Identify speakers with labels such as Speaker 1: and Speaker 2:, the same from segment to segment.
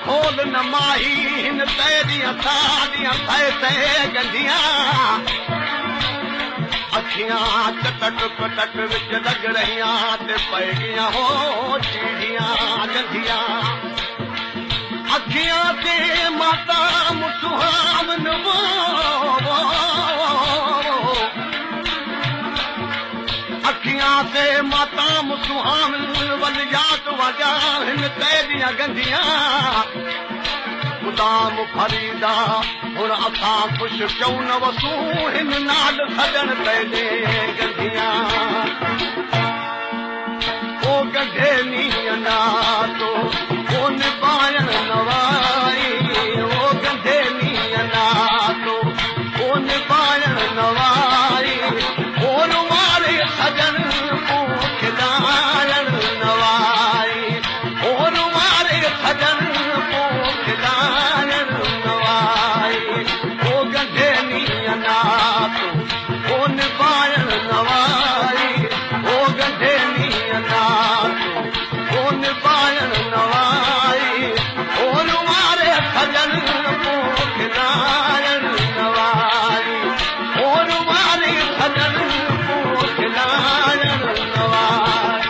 Speaker 1: खोल न माही हिन तेरियां सारियां पैसे गंढियां अखियां चटक पटक विच लग रहियां ते पै गियां हो चीड़ियां गंढियां अखियां ते माता मुसुहावन वो अखियां ते माता मुसुहावन वल याद वजा हिन तेरियां गंढियां गुदाम फरीदा हुण असां ख़ुशि क्यों न वसूं हिन नाल सजण तेरे गंढियां ओ गंढे नींअ नातो ओ निभाइण न वाई ओ गंढे नींअ नातो ओ निभाइण न वाई ओ रुमारे सजण पोइ खिलाइण न वाई ओ रुमारे सजण पोइ खिलाइण न वाई ओ गंढे नींअ नातो ओ निभाइण न वाई ओ गंढे नींअ नातो ओ निभाइण न वाई ओ रुमारे सजण पोइ खिलाइण न वाई ओ रुमारे सजण पोइ खिलाइण न वाई।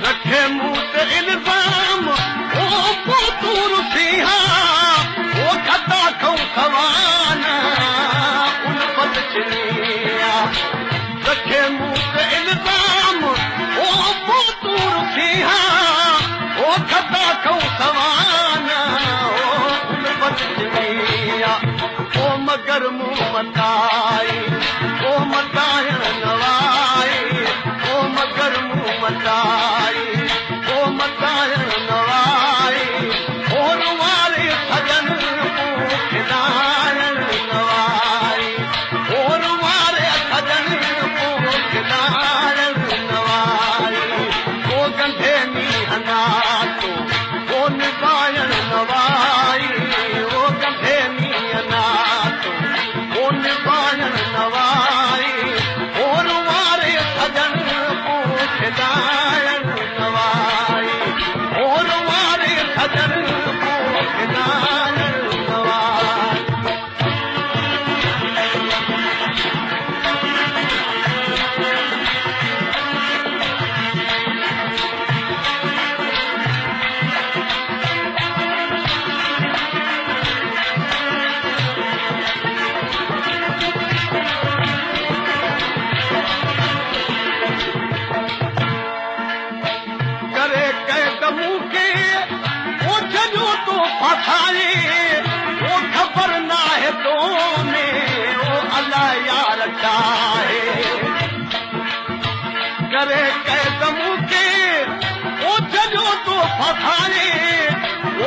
Speaker 1: रखे मुंह ते इल्ज़ाम ओ पोइ तूं रुसीहा ओ खता खाऊं सवाना उल्फत चिनिया रखे मुंह ते इल्ज़ाम ओ पोइ तूं रुसीहा ओ खता खाऊं सवाना ओ उल्फत चिनिया ओ मगर मुंह मताई ओ मताइण न वाई ओ मगर मुंह मताई ओ मताइण न वाई ओ रुमारे सजण पोइ खिलाइण न वाई ओ रुमारे सजण पोइ खिलाइण न वाई ओ गंढे नींअ नातो ओ निभाइण न वाई ओ गंढे नींअ नातो ओ निभाइण न वाई ओ रुमारे सजण पोइ खिलाइण न वाई ओ रुमारे सजण पोइ खिलाइण न वाई। करे कैद मूंखे ओ छॾियो तो फसाए ओ ख़बर नाहे तो में ओ अला यार चाहे करे कैद मूंखे ओ छॾियो तो फसाए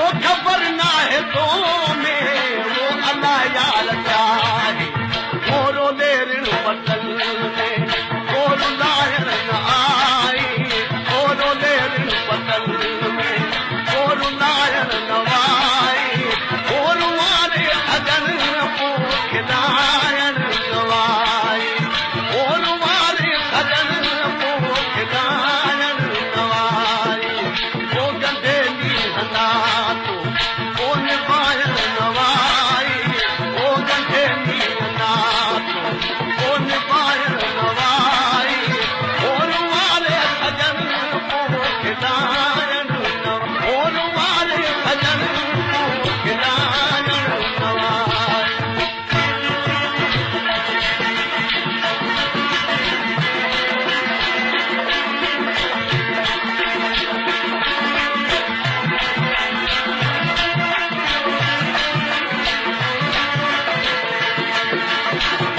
Speaker 1: ओ ख़बर नाहे तो में ओ अला यार चाहे ओ रोले ऋण वतन में ओ रुलाइण न आई ओ रोले ऋण वतन में ओ रुलाइण न वाई ओ रुमारे सजण पोइ खिलाइण न वाई ओ रुमारे सजण पोइ खिलाइण न वाई ओ गंढे नींअ नातो ओ निभाइण न वाई। آهي.